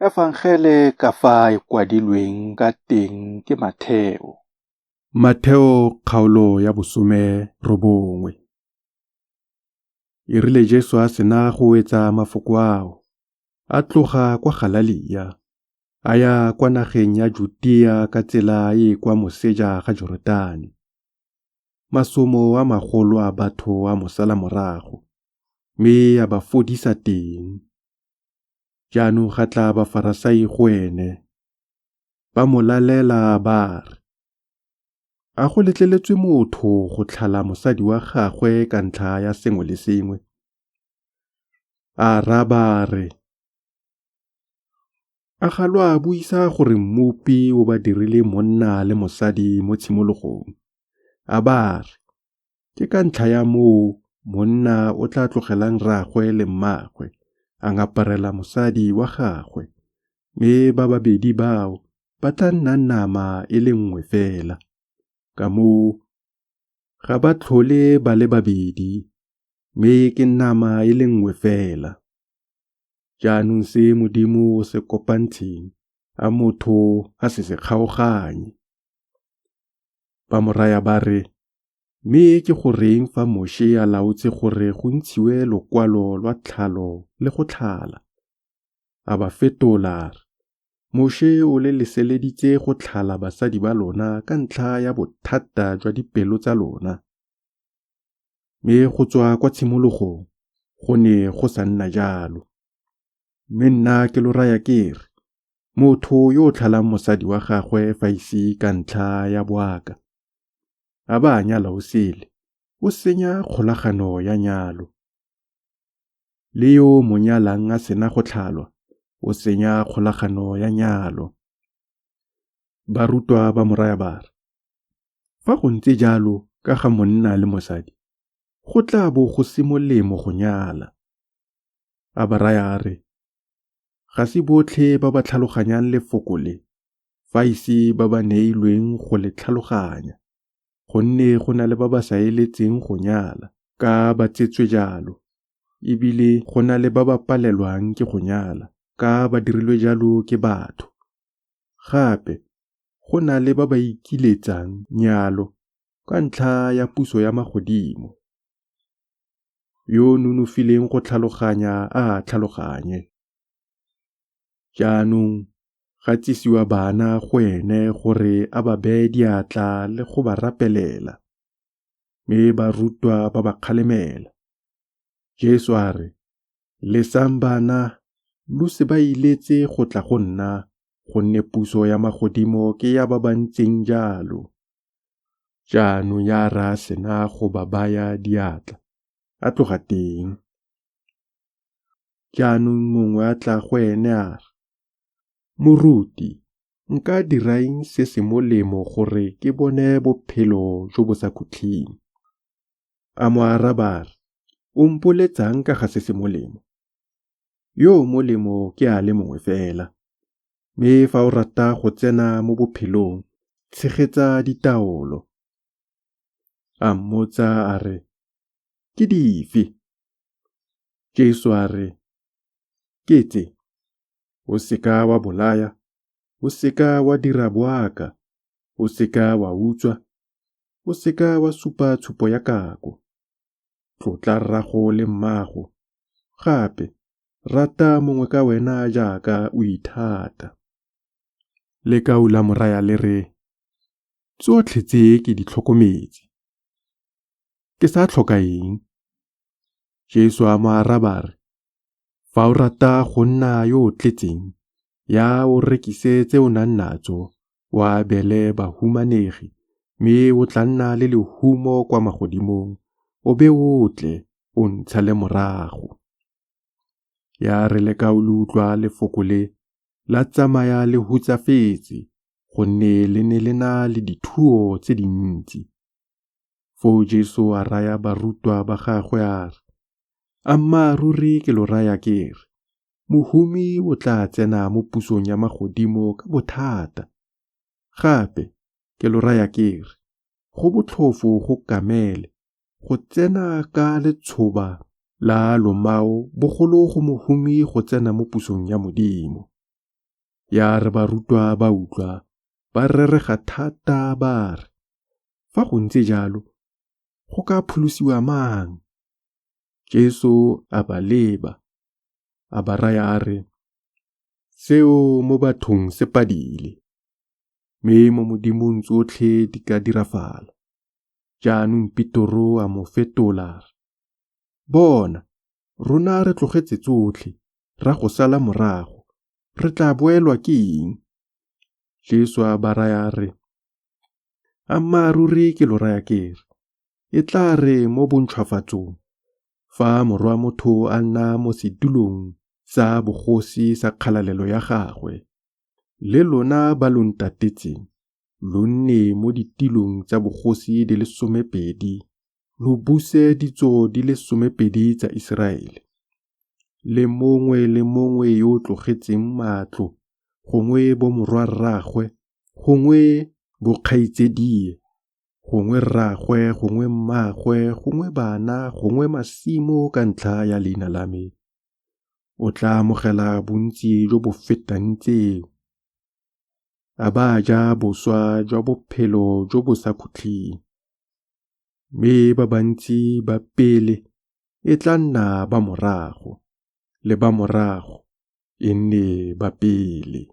Efangele ka fa e kwadilweng ka teng ke Matheo. Matheo kgaolo ya 19. E rile Jesu a sena go wetsa mafoko ao, a tloga kwa Galalea, a ya kwa nageng ya Jutea ka tsela e e kwa moseja ga Joretane. Masomo a magolo a batho a mo sala morago, mme a ba fodisa teng. Jaanong ga tla Bafarasai go ene, ba mo lalela ba re, A go letleletswe motho go tlhala mosadi wa gagwe ka ntlha ya sengwe le sengwe? A araba a re, A ga lo a buisa gore Mmopi o ba dirile monna le mosadi mo tshimologong, a ba a re, Ke ka ntlha ya moo monna o tla tlogelang rraagwe le mmaagwe, a ngaparela mosadi wa gagwe, mme ba babedi bao ba tla nna nama e le nngwe fela. Ka moo ga ba tlhole ba le babedi, mme ke nama e le nngwe fela. Jaanong se Modimo o se kopantsheng, a motho a se se kgaoganye. Ba mo raya ba re, Mme ke goreng fa Moše a laotse gore go ntshiwe lokwalo lwa tlhalo le go tlhala? A ba fetola a re, Moše o le leseleditse go tlhala basadi ba lona ka ntlha ya bothata jwa dipelo tsa lona. Mme go tswa kwa tshimologong go ne go sa nna jalo. Mme nna ke lo raya ke re, motho yo o tlhalang mosadi wa gagwe fa e se ka ntlha ya boaka, a ba a nyala o sele, o senya kgolagano ya nyalo. Le yo o mo nyalang a sena go tlhalwa, o senya kgolagano ya nyalo. Barutwa ba mo raya ba re, Fa go ntse jalo ka ga monna le mosadi, go tla bo go se molemo go nyala. A ba raya a re, Ga se botlhe ba ba tlhaloganyang lefoko le, fa e se ba ba neilweng go le tlhaloganya. Gonne go na le ba ba sa eletseng go nyala, ka ba tsetswe jalo, e bile go na le ba ba palelwang ke go nyala, ka ba dirilwe jalo ke batho. Gape go na le ba ba ikiletsang nyalo ka ntlha ya puso ya magodimo. Yo o nonofileng go tlhaloganya a a tlhaloganye. Jaanong ga tsisiwa bana go ene gore a ba beye diatla le go ba rapelela, mme barutwa ba ba kgalemela. Jesu a re, Lesang bana, lo se ba iletse go tla go nna, gonne puso ya magodimo ke ya ba ba ntseng jalo. Jaanong ya re a sena go ba baya diatla, a tloga teng. Jaanong mongwe a tla go ene a re, Moruti, nka dira eng se se molemo gore ke bone bophelo jo bo sa khutleng? A mo araba a re, O mpoletsang ka ga se se molemo? Yo o molemo ke a le mongwe fela. Mme fa o rata go tsena mo bophelong, tshegetsa ditaolo. A mmotsa a re, Ke dife? Jesu a re, Ke tse, o seka wa bolaya, o seka wa dira boaka, o seka wa utswa, o seka wa supa tshupo ya kako, tlotla rrago le mmago, gape rata mongwe ka wena jaaka o ithata. Lekau la mo raya le re, Tsotlhe tse ke di tlhokometse, ke sa tlhoka eng? Jesu a mo araba a re, Fa o rata go nna yo o tletseng, ya o rekise tse o nang natso, o abele bahumanegi, mme o tla nna le lehumo kwa magodimong, o be o tle, o ntshale morago. Ya re lekau le utlwa lefoko le, la tsamaya le hutsafetse, gonne le ne le na le dithuo tse dintsi. Foo Jesu a raya barutwa ba gagwe a re, Ammaaruri ke lo raya ke re, mohumi o tla tsena mo pusong ya magodimo ka bothata. Gape ke lo raya ke re, go botlhofo go kamele go tsena ka letshoba la lomao bogolo go mohumi go tsena mo pusong ya Modimo. Ya re barutwa ba utlwa, ba rerega thata ba re, Fa go ntse jalo, go ka pholosiwa mang? Jesu a ba leba, a ba raya a re, Seo mo bathong se padile, mme mo Modimong tsotlhe di ka dirafala. Jaanong Petoro a mo fetola a re, Bona, rona re tlogetse tsotlhe, ra go sala morago, re tla boelwa ke eng? Jesu a ba raya a re, Ammaaruri ke lo raya ke re, e tla re mo bontšhwafatsong, fa Morwa motho a nna mo sedulong sa bogosi sa kgalalelo ya gagwe, le lona ba lo ntatetseng, lo nne mo ditilong tsa bogosi di le 12, lo buse ditso di le 12 tsa Iseraele. Le mongwe le mongwe yo o tlogetseng matlo gongwe bomorwa-rraagwe gongwe bokgaitsadie gongwe rraagwe gongwe mmaagwe gongwe bana gongwe masimo ka ntlha ya leina la me, o tla amogela bontsi jo bo fetang tseo, a ba a ja boswa jwa bophelo jo bo sa khutleng. Mme ba bantsi ba pele e tla nna ba morago, le ba morago e nne ba pele.